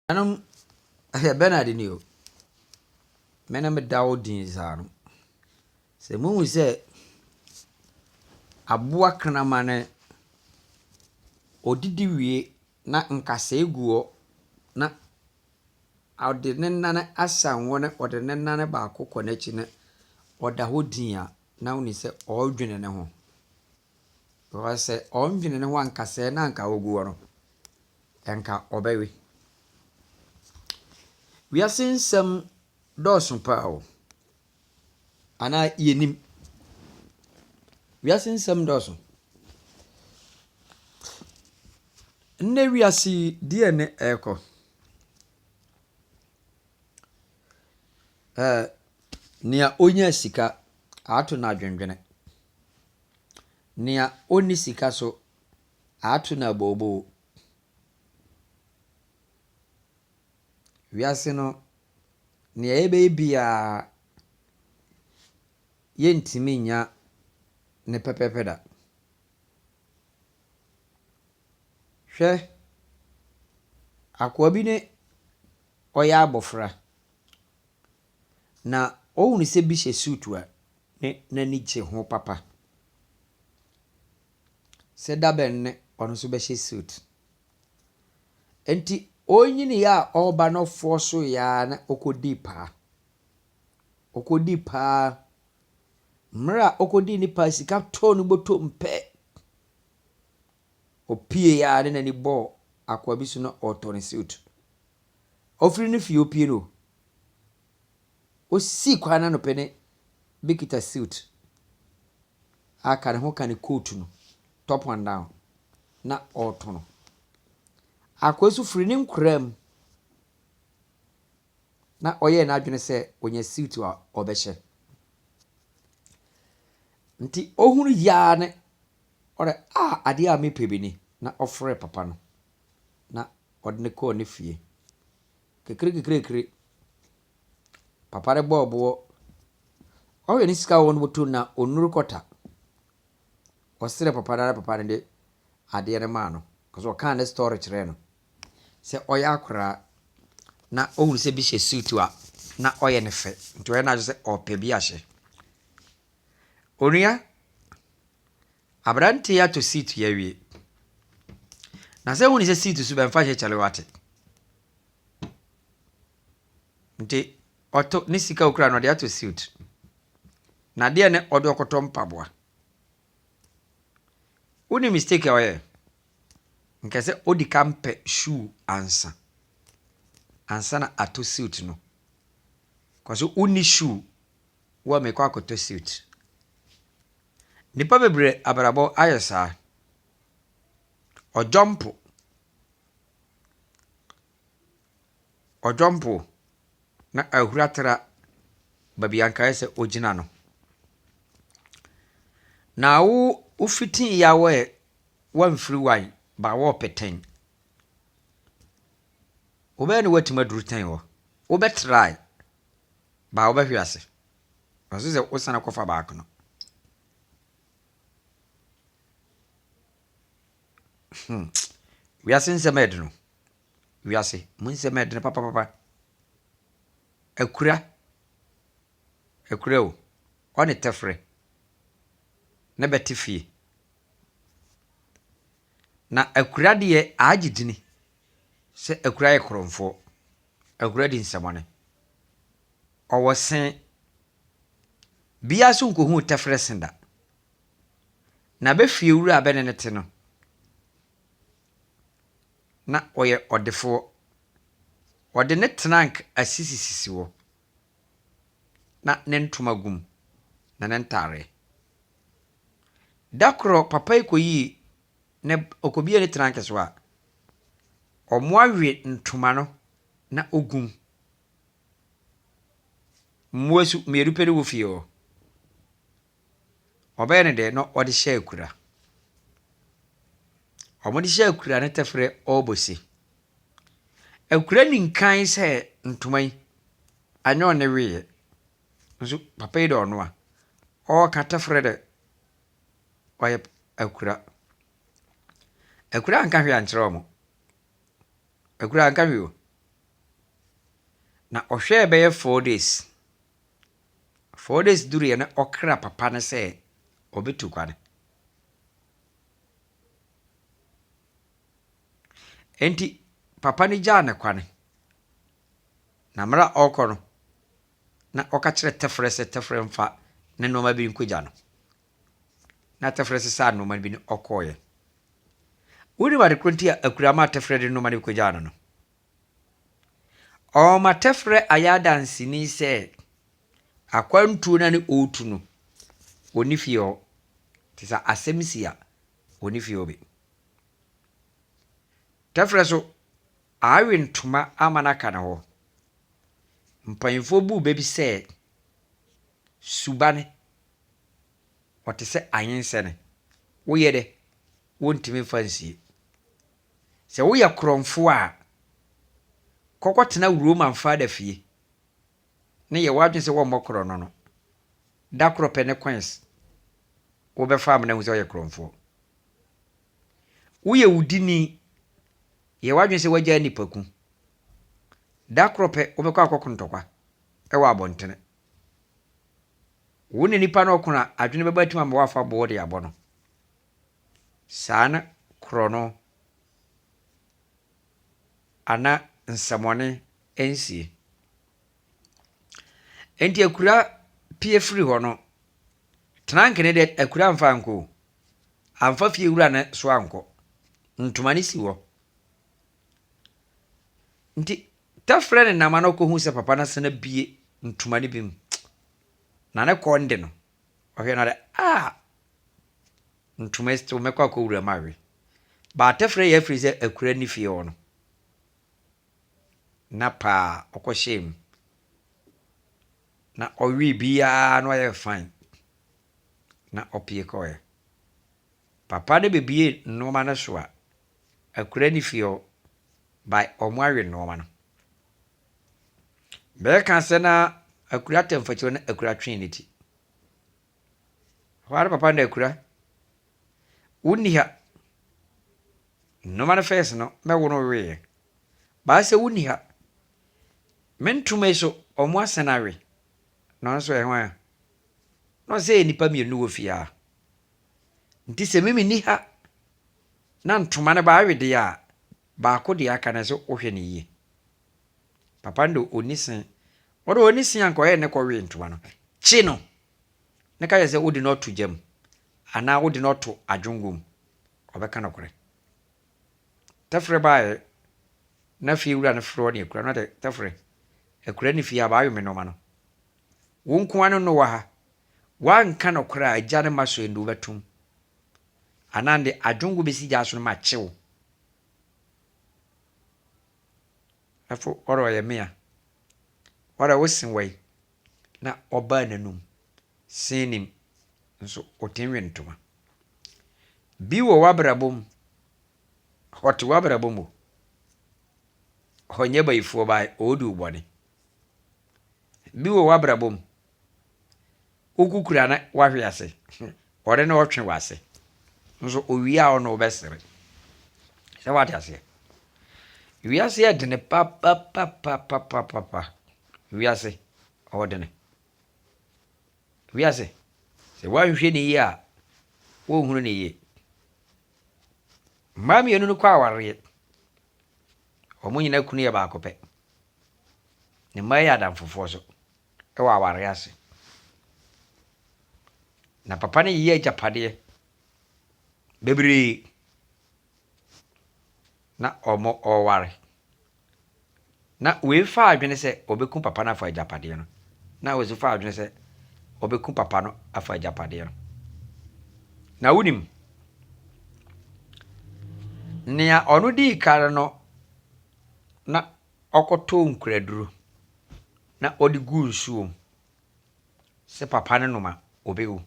Anuanom, ɛyɛ Bernard ni o. Me na meda wo din saa no. Sɛ muhu sɛ aboa kraman no odidi wie na nkasɛɛ gu hɔ na ɔde ne nan asan hɔ na ɔde ne nan baako kɔ n'akyi na ɔda hɔ din a, na wonim sɛ ɔredwene ne ho. Because sɛ ɔndwene ne ho a nkasɛɛ no anka ogu hɔ no, nka ɔbɛwe. Wiase nsɛm dɔɔso paa o. Anaa yɛnnim. Wiase nsɛm dɔɔso. Nnɛ wiase yi, deɛ ne ɛrekɔ. Ɛɛ nea ɔnya sika, ato no adwendwene. Nea ɔnni sika so, ato no abooboo. Wiase no, nea yɛbɛyɛ biara, yɛntumi nnya ne pɛpɛɛpɛ da. Hwɛ, akoa bi ne ɔyɛ abɔfra, na ɔhunu sɛ bi hyɛ suutu a, ne n'ani gye ho papa. Sɛ da bɛn ne ɔno nso bɛhyɛ suit. Enti ɔnyiniiɛ a ɔreba no ɔfɔɔsoeɛ ara na ɔkɔdii paa. Ɔkɔdii paa. Mmerɛ a ɔkɔdii ne paa sika tɔɔ ne bɔtɔm pɛ. Ɔpieeɛ ara ne n'ani bɔɔ akoa bi so na ɔretɔ ne suit. Ɔfiri ne fie ɔpie no, ɔsii kwan no anɔpɛ ne bi kita suit a ka ne ho ka ne coat no top and down na ɔretɔ no. Akoa nso firi ne nkoraa mu na ɔyɛɛ n'adwene sɛ ɔnya suit a ɔbɛhyɛ. Nti ɔhunu yi ara ne ɔdɛ a adeɛ a mepɛ bi ni na ɔfrɛɛ papa no na ɔde no kɔɔ ne fie. Kekire papa no bɔɔ boɔ. Ɔhwɛ ne sika a ɔwɔ no bɔtɔ mu na ɔnnuru kɔta. Ɔsrɛɛ papa no ara papa no de adeɛ no maa no. Cause ɔkaa ne story kyerɛɛ no sɛ ɔyɛ akoraa na ɔhunu sɛ bi hyɛ suit a na ɔyɛ no fɛ nti ɔyɛ n'adwene sɛ ɔrepɛ bi ahyɛ. Onua, aberanteɛ yi atɔ suit yi awie. Na sɛ wohu sɛ suit so bɛmfa hyɛ kyale wate. Nti ɔtɔ ne sika okura no ɔde atɔ suit. Na adeɛ ne ɔde ɔkɔtɔ mpaboa. Woni mistake a ɔyɛ? Nka sɛ odi kan pɛ shoe ansa. Ansa na atɔ suit no. Kɔso wonni shoe, wo a mekɔ akɔtɔ suit. Nnipa bebree abrabɔ ayɛ saa. Ɔjɔmpo. Ɔjɔmpo na ahuru atra baabi a anka ayɛ sɛ ogyina no. Na wo wofitii yɛ a wɔyɛ woamfiri wan ba wɔɔpɛ tɛn. Wobɛyɛ ne woatumi aduru tɛn hɔ. Wobɛtrae ba wobɛhwe ase. Ɔso sɛ wosane kɔfa baako no. Wiase nsɛm ɛyɛ den o. Wiase mu nsɛm ɛyɛ den papapapa. Akura, akura o, ɔne tɛfrɛ ne bɛte fie. Na akura deɛ aagye dini sɛ akura yɛ korɔmfoɔ. Akura di nsɛmɔne. Ɔwɔ se. Biaa nso nkohuu tɛfrɛ se da. Na bɛ fie wura a bɛ ne no te no, na ɔyɛ ɔdefoɔ. Ɔde ne trank asisisisi hɔ, na ne ntoma gu mu, na ne ntaareɛ. Da korɔ papa yi kɔyii ne ɔkɔbie ne trank so a, wɔawe ntoma no na ɔgu mu. Mmoa su mmienu pɛ ne wɔ fie hɔ. Ɔbɛyɛ no dɛ na ɔde hyɛ akura. Wɔde hyɛ akura no tɛfrɛ ɔrebɔ se. Akura nim kan sɛ ntoma yi, anyɛ ɔne weeɛ. Nso papa yi de ɔnoa. Ɔreka tɛfrɛ dɛ ɔyɛ akura. Akura anka hwee ankyerɛ wɔn. Akura anka hwee o. Na ɔhwɛɛ bɛyɛ 4 days. 4 days duruiɛ no, ɔkra papa no sɛ ɔbɛtu kwane. Enti papa no gyaa ne kwane. Na mmerɛ a ɔrekɔ no, na ɔka kyerɛ Tɛfrɛ sɛ Tɛfrɛ mfa ne nnoɔma bi nkɔgya no. Na Tɛfrɛ sesaa nnoɔma no bi no ɔkɔeɛ. Wonim ade korɔ nti a Akura maa Tɛfrɛ de nnoɔma no bi kɔgyaa no no? Ɔma Tɛfrɛ ayɛ adanseni sɛ akwantuo no a ne ɔretu no, ɔnni fie hɔ. Nti sɛ asɛm si a, ɔnni fie hɔ bi. Tɛfrɛ so awe ntoma ama no aka ne hɔ. Mpanyimfoɔ buu bɛ bi sɛ, Subane, ɔte sɛ ayensɛne, woyɛ dɛ, wontumi mfa nsie. Sɛ woyɛ korɔmfoɔ a, kɔkɔtena Roman fada fie ne yɛ w'adwene sɛ wɔmmɔ korɔno no. Da korɔ pɛ ne coins wobɛfa amena ahu sɛ woyɛ korɔmfoɔ. Woyɛ wudini, yɛ w'adwene sɛ woagyaa nnipaku. Da korɔ pɛ wobɛkɔ akɔko ntɔkwa wɔ abɔntene. Wo ne nipa no ɔko a, adwene bɛba atumi ama woafa boɔ de abɔ no. Saa ne korɔno ana nsɛmɔne nsie. Enti akura pie firi hɔ no, Trank no deɛ akura amfa ankɔ o. Amfa fie wura no so ankɔ. Ntoma no si hɔ. Nti Tafrɛ ne nam ano kɔhu sɛ papa no asan abue ntoma no bi mu. Na ne kɔn de no, ɔhwɛ no ɔde, ah! Ntoma yi still mɛkɔ akɔwura mu awe. Baa Tafrɛ yɛ afiri sɛ akura nni fie hɔ no, na paa ɔkɔhyɛɛ mu. Na ɔwee biaa na ɔyɛ fine. Na ɔpie kɔɔɛ. Papa no bɛbue nnoɔma no so a, akura nni fie hɔ, by ɔmo awe nnoɔma no. Bɛɛka sɛ na akura tɛ mfakyire na akura twee ne ti. Hɔ ara papa no akura, wonni ha. Nnoɔma no first no, mɛwo no weeɛ. Baa sɛ wonni ha. Me ntoma yi so, ɔmo asan awe. Na ɔno nso ɛyɛ hwan a? Na ɔsɛ yɛ nnipa mmienu wɔ fie ha. Nti sɛ me menni ha na ntoma no baawe deɛ a, baako deɛ aka no sɛ wohwɛ no yie. Papa no de ɔnni se. Ɔde ɔnni se anka ɔyɛ ne kɔwee ntoma no. Kye no ne ka kyerɛ sɛ wode no ato gya mu anaa wode no ato adwongo mu. Ɔbɛka nokorɛ. Tɛfrɛ baeɛ na fie wura no frɛ ɔne akura no ɔde tɛfrɛ akura ne fie a baawe me nnoɔma no. Wo nko ara ne no wɔ ha. Woanka nokorɛ a agya no mma so ɛnde wobɛtom. Anaa nde adwongo bɛsi gya so no makye wo. Ɛfo ɔrɛ ɔyɛ mea. Ɔrɛ wo se wai na ɔbaa n'anum see nim nso ɔte nwe ntoma. Bi wɔ w'abrabɔ mu, ɔte w'abrabɔ mu o, ɔnyɛ bayifoɔ but ɔredi wo bɔne. Bi wɔ w'abrabɔ mu, wokukura na wahwe ase, ɔde na ɔtwe w'ase, nso owie a ɔne wo bɛsere. Sɛ wate aseɛ? Wiase yɛ dene papapapapapapa. Wiase, ɔwɔ dene. Wiase, sɛ woanhwɛ ne yie a, wonhunu ne yie. Mmaa mmienu no kɔ awareɛ. Wɔn nyinaa kunu yɛ baako pɛ. Ne mma yɛ adamfofoɔ so wɔ awareɛ ase. Na papa no yeyɛ agyapadeɛ bebree na wɔreware. Na wei faa adwene sɛ ɔbɛku papa no afa agyapadeɛ no. Na wei nso faa adwene sɛ ɔbɛku papa no afa agyapadeɛ no. Na wonim, nea ɔno dii kan no na ɔkɔtɔɔ nkuraduro na ɔde guu nsuo mu sɛ papa no nom a, ɔbɛwu.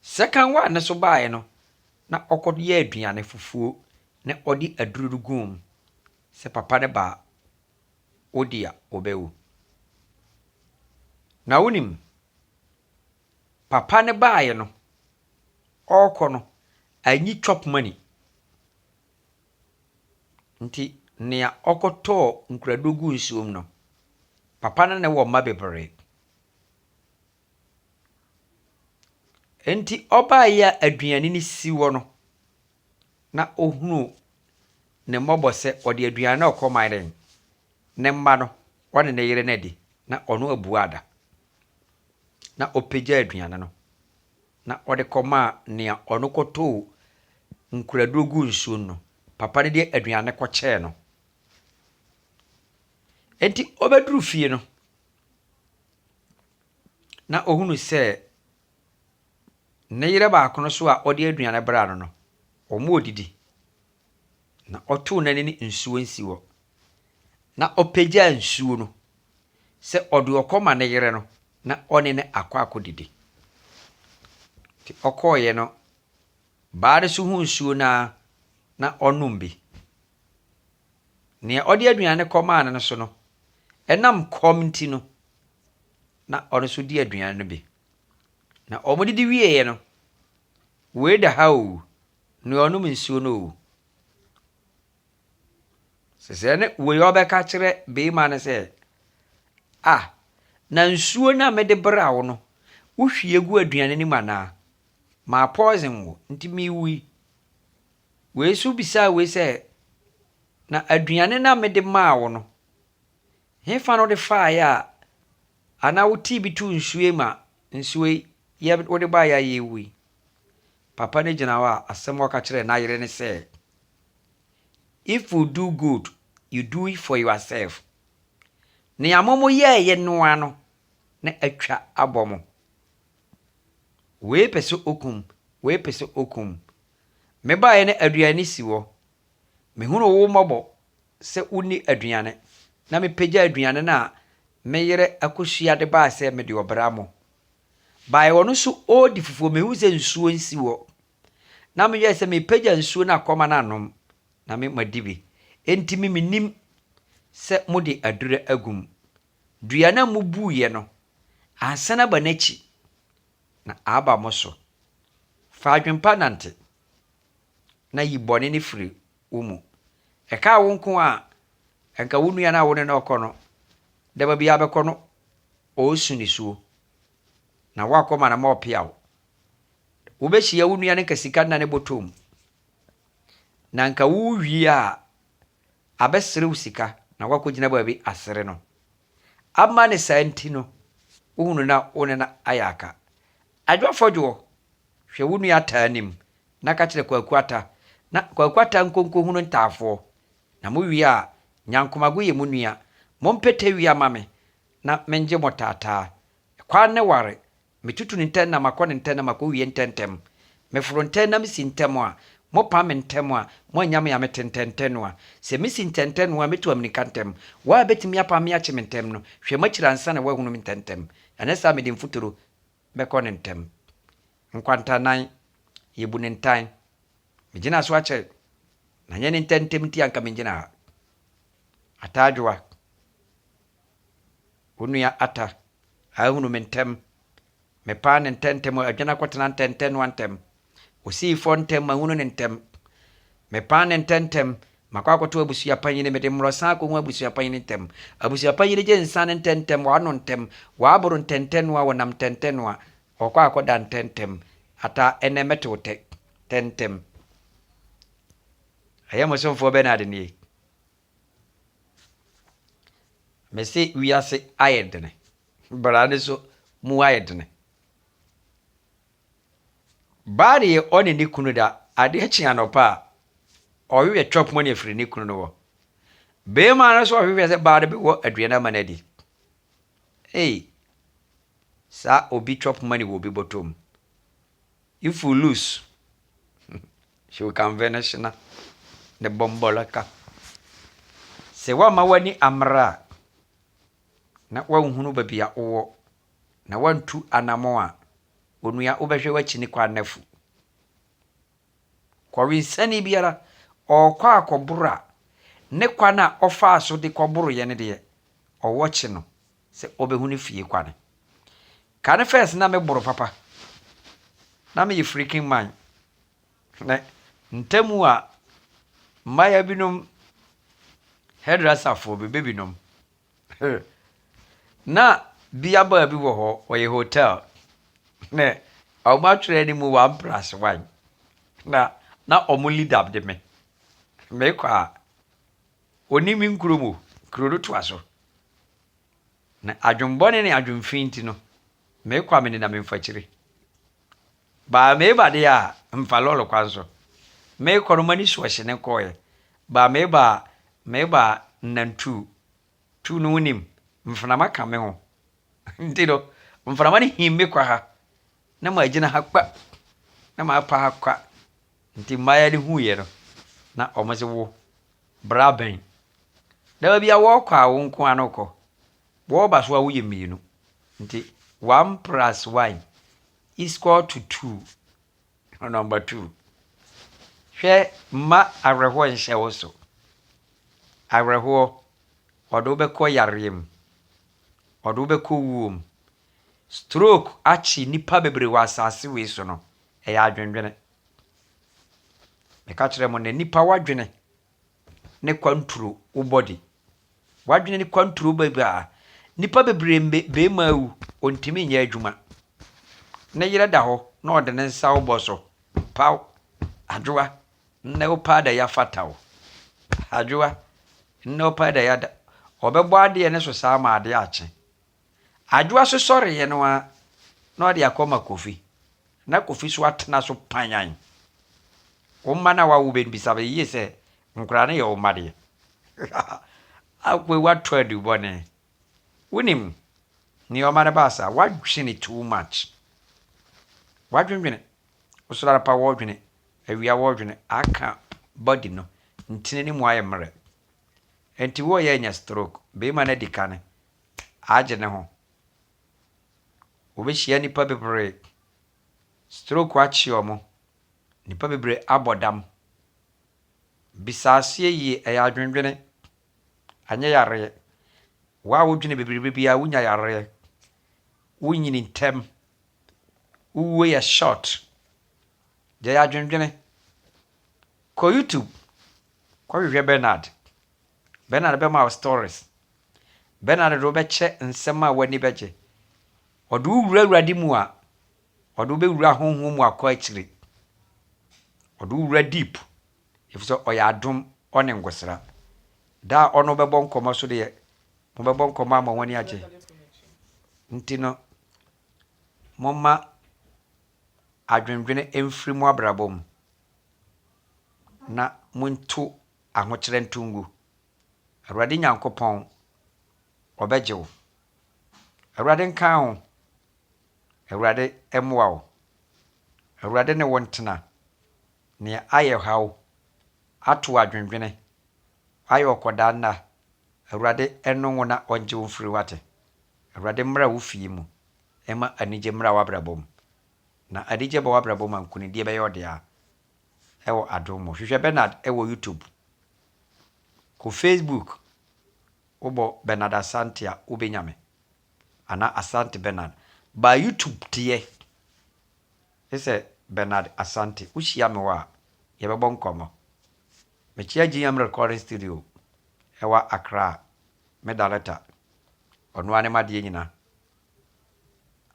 Second one no nso baeɛ no, na ɔkɔyɛɛ aduane fufuo na ɔde aduro no guu mu sɛ papa no ba a, ɔdi a, ɔbɛwu. Na wonim, papa no baeɛ no, ɔrekɔ no, anyi chop money. Nti nea ɔkɔtɔɔ nkuraduro guu nsuo mu no, Papa no ne wɔ mma bebree. Enti ɔbaeɛ a aduane no si hɔ no, na ɔhunuu ne mmɔbɔ sɛ ɔde aduane no rekɔma dɛn? Ne mma no, ɔne ne yere no adi, na ɔno abua ada. Na ɔpagyaa aduane no, na ɔde kɔmaa nea ɔno kɔtoo nkuraduro guu nsuo no no. Papa no de aduane no kɔkyɛɛ no. Enti ɔbɛduru fie no, na ɔhunu sɛ ne yere baako no so a ɔde aduane braa no no, wɔredidi. Na ɔtoo n'ani ne nsuo nsi hɔ. Na ɔpagyaa nsuo no sɛ ɔde ɔkɔma ne yere no na ɔne no akɔ akɔdidi. Nti ɔkɔeɛ no, baa no so huu nsuo no ara na ɔnom bi. Nea ɔde aduane kɔmaa no no so no, ɛnam kɔm nti no, na ɔno nso di aduane no bi. Na wɔdidi wieeɛ no, wei da ha o, nea ɔnom nsuo no o. Sesɛɛ ne wei ɔbɛka kyerɛ beema no sɛ, Ah, na nsuo no a mede braa wo no, wohwie gu aduane no mu anaa? Maa poison wo, nti mewui. Wei nso bisaa wei sɛ, Na aduane no a mede maa wo no, hefa na wode faeɛ a anaa wotee bi too nsuo yi ma nsuo yi yɛ wode baeɛ a yɛrewu yi? Papa no gyina hɔ a asɛm a ɔka kyerɛɛ n'ayere ne sɛ, If you do good, you do it for yourself. Nea mo mo yɛɛyɛ no ara no na atwa abɔ mo. Wei pɛ sɛ okum, wei pɛ sɛ okum. Mebaeɛ no aduane si hɔ. Mehunuu wo mmɔbɔ sɛ wonni aduane, na mepagyaa aduane no a me yere akosua de bae sɛ mede ɔbra mo. Bae ɔno nso ɔredi fufuo, mehuu sɛ nsuo nsi hɔ. Na meyɛɛ sɛ mepagya nsuo no akɔma no anom, na me madi bi. Enti me mennim sɛ mode aduro agu mu. Dua no a mobuiɛ no, ansan aba n'akyi, na aba mo so. Fa adwempa nante, na yi bɔne no firi wo mu. Ɛkaa wo nko a, anka wo nua no a wo ne no rekɔ no, dama biara bɛkɔ no ɔresu nisuo, na woakɔ ma no ma ɔpea wo. Wobɛhyia wo nua no nka sika nna ne bɔtɔ mu, na anka wowie a, abɛsere wo sika na woakɔgyina baabi asere no. Ama ne saa nti no, wohunu na wo ne no ayɛ aka. Adwo afɔdwoɔ, hwɛ wo nua ataa anim na ka kyerɛ Kwaku Ata na Kwaku Ata nkɔ nkɔhunu ntaafoɔ, na mo wie a, Nyankomago yɛ mo nua, mompɛ tawia ma me na mengye mo taataa. Kwan ne ware, metutu no ntɛm na makɔ no ntɛm na makɔwie ntɛmntɛm. Meforo ntɛm na mesi ntɛm a, mopam me ntɛm a, moannya me a mete ntɛntɛnoa. Sɛ mesi ntɛntɛnoa a, mɛtu amirika ntɛm. Wo a bɛtumi apam me akye me ntɛm no, hwɛ m'akyiri ansa na woahunu me ntɛmntɛm. Anyɛ saa a mede mfuturo bɛkɔ no ntɛm. Nkwantanan, yɛbu no ntan. Megyina so akyɛ, na nyɛ ne ntɛmntɛm nti anka mengyina ha. Ata Adwoa, wo nua Ata ahunu me ntɛm. Mepaa no ntɛmntɛm, adwane akɔtena ntɛntɛnoa ntɛm. Osii fɔ ntɛm, mahunu no ntɛm. Mepaa no ntɛmntɛm, makɔ akɔto abusua panyini, mede mmorɔsa akɔhu abusua panyini ntɛm. Abusua panyini gye nsa no ntɛmntɛm, wano ntɛm, waboro ntɛntɛnoa, wɔnam ntɛntɛnoa, ɔkɔ akɔda ntɛmntɛm. Ata, ɛnnɛ mɛte wo tɛ, tɛntɛm. Ɛyɛ mo somfoɔ Bernard nie. Mese wiase ayɛ dene, bra no so mu ayɛ dene. Baa deɛ ɔne ne kunu da, adeɛ kye anɔpa a, ɔhwehwɛ chop money afiri ne kunu no hɔ. Beema no nso ɔhwehwɛ sɛ baa no bɛwɔ aduane ama no adi. Ei, saa obi chop money wɔ obi bɔtɔ mu. If you lose, she will come vanish na ne bɔmbɔlaka. Sɛ woamma w'ani ammra a, na woanhunu baabi a wowɔ, na woantu anammɔn a, onua wobɛhwɛ w'akyi ne kwan no afu. Kɔwensani biara, ɔrekɔ akɔboro a, ne kwan a ɔfaa so de kɔboroeɛ no deɛ, ɔwɔ kye no sɛ ɔbɛhu ne fie kwane. Kane first na me boro papa. Na me yɛ freaking man. Na ntamu a mmaayewa binom hairdresser foɔ bebe binom. Na bia baa bi wɔ hɔ, ɔyɛ hotel. Na ɔmo atwerɛ anim 1+1. Na ɔmo leader de me. Mekɔ a, onim me nkurom o, kuro no toa so. Na adwembɔne ne adwemfi nti no, mekɔ a menenam mfakyire. Baa meba deɛ a, mfa lɔɔre kwan so. Mekɔ no m'ani so ɔhye ne kɔɔɛ. Baa meba a, meba a nnantuu. Tuu no wonim, mframa ka me ho. Nti no, mframa no him me kɔ ha, na magyina ha kwa, na mapa ha kwa. Nti mmayewa no huiɛ no, na wɔn se wo, bra bɛn. Na baabi a wɔrekɔ a wo nko ara no kɔ. Wɔreba so a woyɛ mmienu. Nti 1 + 1 is equal to 2. Number 2. Hwɛ, mma awerɛhoɔ nhyɛ wo so. Awerɛhoɔ, ɔde wo bɛkɔ yareɛ mu. Ɔde wo bɛkɔ wuo mu. Stroke akye nnipa bebree wɔ asase wei so no, ɛyɛ adwendwene. Meka kyerɛ mo na nipa wadwene ne kwanturo wo body. Wadwene ne kwanturo baabi a nipa bebree beema awu, ontumi nyɛ adwuma. Ne yere da hɔ na ɔde ne nsa wobɔ so. Paw, Adwoa, nnɛ wo paa da yɛafata wo. Adwoa, nnɛ wo paa da yɛada. Ɔbɛbɔ adeɛ ne so saa ma adeɛ akye. Adwoa so sɔreeɛ no ara na ɔde akɔma Kofi. Na Kofi so atena so panyan. Wo mma no a wawo bɛ no bisa bɛ yie sɛ nkoraa no yɛ wo mma deɛ. Akoe woatɔ adubɔne. Wonim nea ɔma no baa saa, woadwene too much. Woadwendwene. Wosɔre anɔpa wɔɔdwene, awia wɔɔdwene, aka body no, ntini no mu ayɛ mmerɛ. Nti wɔɔyɛ anya stroke, beema no adi kane, agye ne ho. Wobɛhyia nnipa bebree, stroke akye ɔmo. Nnipa bebree abɔ dam. Bisa aseɛ yie, ɛyɛ adwendwene, anyɛ yareɛ. Wo a wodwene bebrebe biara wonya yareɛ. Wonyini ntɛm. Wowuo yɛ short. Gyae adwendwene. Kɔ YouTube, kɔhwehwɛ Bernard. Bernard bɛma wo stories. Bernard de wobɛkyɛ nsɛm a w'ani bɛgye. Ɔde wo wura Awurade mu a, ɔde wo bɛwura honhom mu akɔ akyire. Ɔde wo wura deep. Ɛfiri sɛ ɔyɛ adom, ɔne ngosra. Da a ɔno bɛbɔ nkɔmmɔ so deɛ, mobɛbɔ nkɔmmɔ ama wɔn ani agye. Nti no, momma adwendwene mfiri mo abrabɔ mu. Na monto ahokyerɛ nto ngu. Awurade Nyankopɔn, ɔbɛgye wo. Awurade nka ho. Awurade mmoa wo. Awurade ne wo ntena. Nea ayɛ haw, ato adwendwene, ayɛ ɔkɔdaa nna, Awurade ɛno wo na ɔngye wo mfiri wate. Awurade mmra wo fie mu. Ɛma anigye mmra w'abrabɔ mu. Na anigye ba w'abrabɔ mu a nkonimdie bɛyɛ wo dea. Ɛwɔ adom mu. Hwehwɛ Bernard ɛwɔ YouTube. Kɔ Facebook, wobɔ Bernard Asante a wobɛnya me. Anaa Asante Bernard. Ba YouTube deɛ, sɛ Bernard Asante, wohyia me hɔ a, yɛbɛbɔ nkɔmmɔ. Mekyia GM Recording Studio ɛwɔ Accra, me director. Ɔno ara ne m'adeɛ nyinaa.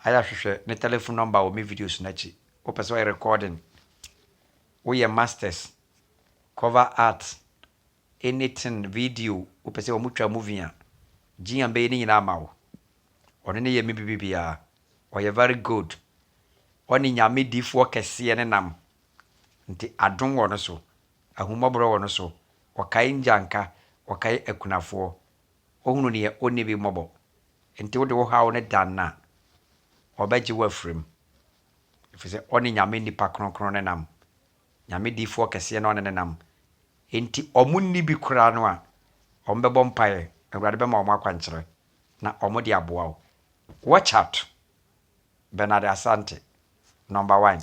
Ayɛ ahwehwɛ ne telephone number wɔ me videos n'akyi. Wopɛ sɛ ɔyɛ recording, woyɛ masters, cover art, anything, video, wopɛ sɛ wɔn twa movie a, GM bɛyɛ ne nyinaa ama wo. Ɔno ne yɛ me bibibiara. Ɔyɛ very good. Ɔne Nyame diifoɔ kɛseɛ ne nam. Nti adom wɔ no so, ahummɔborɔ wɔ no so. Ɔkae ngyanka, ɔkae akunafoɔ. Ɔhunu neɛ ɔnni bi mmɔbɔ. Nti wode wo haw ne dan no a, ɔbɛgye wo afiri mu. Ɛfiri sɛ ɔne Nyame nipa kronkron ne nam. Nyame diifoɔ kɛseɛ na ɔne ne nam. Nti ɔmo nni bi koraa no a, ɔmo bɛbɔ mpaeɛ. Awurade bɛma ɔmo akwankyerɛ na ɔmo de aboa wo. Watch out. Bernard Asante, number 1.